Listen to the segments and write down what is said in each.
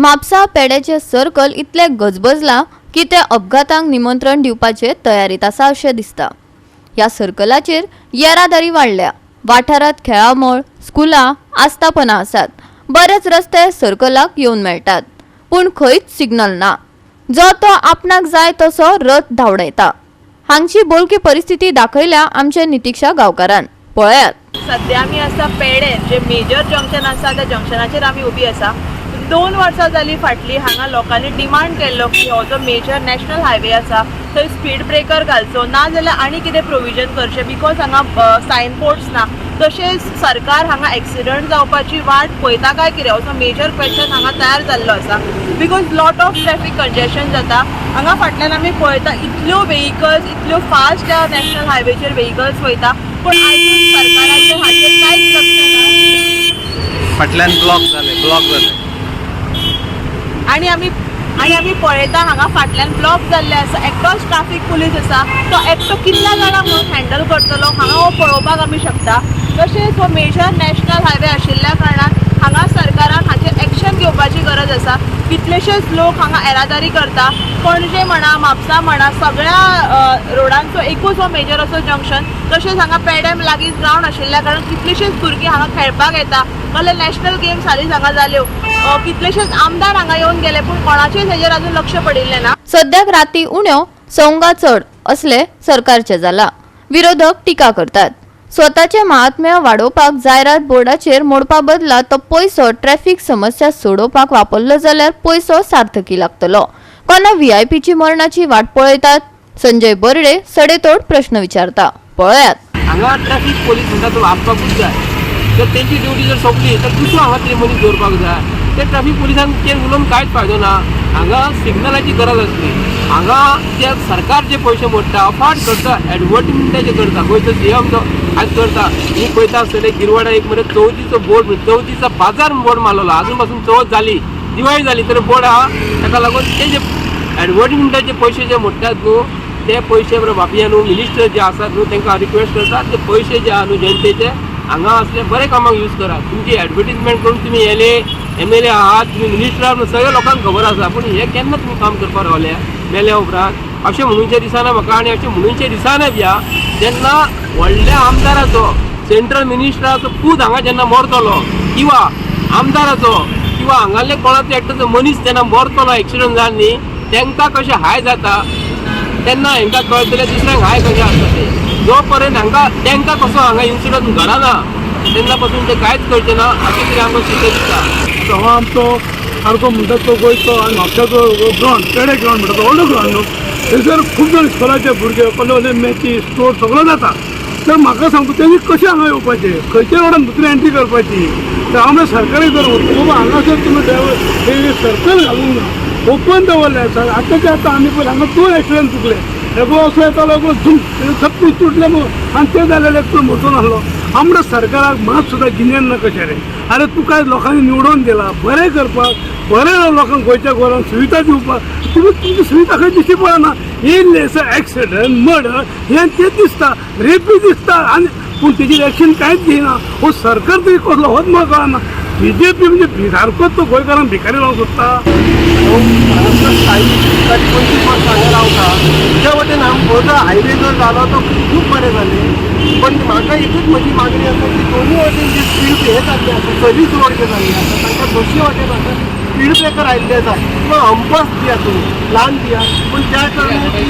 Mapusa पेडेचे circle इतलें गजबजलां की ते अपघातांक निमंत्रण दिवपाचे तयारीत आसा अशें दिसता. ह्या सर्कलाचेर येरादारी वाडल्या. वाठारांत खेळामळ, स्कुलां, आस्थापनां आसात. बरेच रस्ते सर्कलाक येवन मेळटात, पूण खंयच सिग्नल ना. जो तो आपणाक जाय तसो रथ धांवडायता. हांगची बोलकी परिस्थिती दाखयल्या आमचे नितिक्षा गांवकारान. पळयात. सध्या आमी आसा पेडें, जे मेजर जंक्शन आसा त्या जंक्शनाचेर आमी उबी आसा. 2 वर्सां जालीं फाटलीं हांगा लोकांनी डिमांड केल्लो की हो जो मेजर नॅशनल हायवे आसा थंय स्पीड ब्रेकर घालचो, ना जाल्यार आनी कितें प्रोविजन करचें, because हांगा सायन बोर्ड्स ना. तशेंच सरकार हांगा एक्सिडंट जावपाची वाट पळयता काय कितें, असो मेजर क्वेश्चन हांगा तयार जाल्लो आसा, because lot of traffic congestion जाता. हांगा फाटल्यान आमी पळयता, इतल्यो वेहिकल्स, इतल्यो फास्ट त्या नॅशनल हायवेचेर वेहिकल्स वयता, पूण आजून सरकाराचें हाचेर कांयच लक्ष ना. फाटल्यान ब्लॉक जाले, ब्लॉक जाले. आणि आमी पळयता, हांगा फाटल्यान ब्लॉक जाल्ले आसा. एकटोच ट्राफीक पुलीस आसा, तो एकटो कितल्या जाणांक म्हणून हँडल करतलो हांगा, हो पळोवपाक आमी शकता. तशेंच हो मेजर नॅशनल हायवे आशिल्ल्या कारणान हांगा सरकारान हाचेर एक्शन घेवपाची गरज आसा. कितलेशेच लोक हांगा येरादारी करता. पणजे म्हणा, म्हापसा म्हणा, सगळ्या रोडांचो एकूच हो मेजर असो जंक्शन. तशेंच हांगा पेडेम लागींच ग्रावंड आशिल्ल्या कारणान कितलेशेच भुरगीं हांगा खेळपाक येता. कसले नॅशनल गेम्स हालींच हांगा जाल्यो. कितलेशेच आमदार हांगा येवन गेले, पूण कोणाचेच हेजेर अजून लक्ष पडिल्लें ना. सद्याक राती उण्यो, संवंगा चड असले सरकारचे जाला. विरोधक टिका करतात. स्वताचे महात्म्य वाडोवपाक जायरात बोर्डाचेर मोडपा बदला तो पयसो ट्रॅफिक समस्या सोडोवपाक वापरलो जाल्यार पयसो सार्थकी लागतलो. कोणा व्हीआयपीची मरणाची वाट पळयतात? संजय बर्डे सडेतोड प्रश्न विचारता. पळयात. हांगा ट्रॅफिक पोलीस म्हणटा तो आसपाकूच जाय. जर तेंची ड्युटी जर सोंपली तर दुसरो हांगा तरी मनीस दवरपाक जाय. ते ट्रॅफिक पुलिसांचेर उलोवन कांयच फायदो ना. हांगा सिग्नलाची गरज आसली. हांगा जे सरकार जे पयशे मोडटा, अफाट करता, एडवर्टीजमेंटाचे करता. गोंयचो सीएम जो आयज करता, तुमी पळयता आसतले, गिरवाडा एक मरे चवथीचो बोर्ड, चवथीचो बाजार बोर्ड मारलेलो. अजून पासून चवथ जाली, दिवाळी जाली तरी बोर्ड आहा. ताका लागून ते जे एडवर्टीजमेंटाचे पयशे जे मोडटात न्हू, ते पयशे बरे बाबया न्हू, मिनिस्टर जे आसात न्हू, तांकां रिक्वेस्ट करतात, ते पयशे जे आहा न्हू जनतेचे, हांगा असले बरे कामाक यूज करात. तुमची एडवर्टीजमेंट करून तुमी एल एम एल ए आहात, तुमी मिनिस्टर आहात म्हणून सगळ्या लोकांक खबर आसा. पूण हे केन्ना तुमी काम करपाक रावले मेल्या उपरांत, अशें म्हणूनचें दिसना म्हाका. आनी अशें म्हणूनचें दिसना बी जेन्ना व्हडल्या आमदाराचो, सेंट्रल मिनिस्टराचो पूत हांगा जेन्ना मरतलो, किंवा आमदाराचो किंवा हांगासले कोणाचो एकटो मनीस जेन्ना मरतलो एक्सिडंट जावन न्ही, तांकां कशें हाय जाता तेन्ना हांकां कळटलें दुसऱ्यांक हाय कशें आसता तें. जो पर्यंत हांकां तांकां कसो हांगा इन्सिडंट घडना, तेन्ना पासून ते कांयच कळचें ना, अशें तरी आमकां चिंतून दिसता. हो आमचो सारको म्हणटा तो गोंयचो आनी म्हापशाचो ग्रावंड, पेडे ग्रावंड म्हणटा तो व्हडलो ग्रावंड न्हू. थंयसर खूब जाण इस्कोलाचे भुरगे, कसले कसले मॅची, स्पोर्ट सगळो जाता. तर म्हाका सांगता, तेणी कशें हांगा येवपाचें? खंयच्या रोडान भितर एंट्री करपाची? तर हांव सरकारी जर बाबा, हांगासर तुमी ड्रायव्हर हे सर्कल घालूंक ना, ओपन दवरलें सर. आतांचे आतां आमी पळय, हांगा दोन एक्सिडंट चुकले. एकलो असो येतालो, एकलो झूम सप्पूस तुटलें मग आनी तें जालें, एकटो मरतलो आसलो. आमकां सरकाराक मात सुद्दां गिन्यान ना कशें रे? अरे, तुका लोकांनी निवडून दिला बरें करपाक, बरें लोकांक गोंयच्या गोरान सुविधा दिवपाक. तुमी तुमची सुविधा खंय दिश्टी पडना. येयल्ले एक्सिडंट, मर्डर हें तें दिसता, रेपी दिसता आनी पूण तेजेर एक्शन कांयच घेयना. हो सरकार तरी कसलो होच म्हाका कळना. बीजेपी म्हणजे सारकोच तो गोंयकारांक भिकारी लावंक सोदता. हांगासर स्थायीक 25 वर्सां हांगा रावता. त्या वटेन हो जो हायवे जो जालो तो खूब बरें जालें, पण म्हाका एकूच म्हजी मागणी आसा की दोनूय वटेन जे स्पीड हे जाल्ले आसा, सर्वीस रोड जे जाल्ले आसा, तांकां दोशीं वटेन आसा स्पीड ब्रेकर आयिल्ले जाय किंवा हंपस दिया, तुमी ल्हान दिया, पूण त्या कारणान ती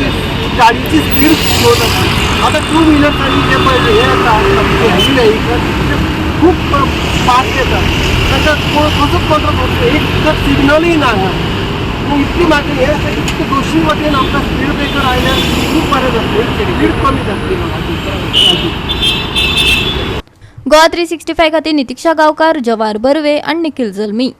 गाडीची स्पीड स्लो जाता. आतां टू व्हिलर्स आनी जे पळय हे येता, हेवी वेहिकल, ते खूब फास्ट येता. तांकां कसोच कंट्रोल करचो? एक तर सिग्नलूय ना हांगा. पूण इतली मागणी हें आसा की ते दोशीं वटेन आमकां स्पीड ब्रेकर आयल्यार खूब बरें जातलें, स्पीड कमी जातली लोकांची. गोवा 365 खातीर नितिक्षा गांवकार, जवार बर्वे आनी निखिल जल्मी.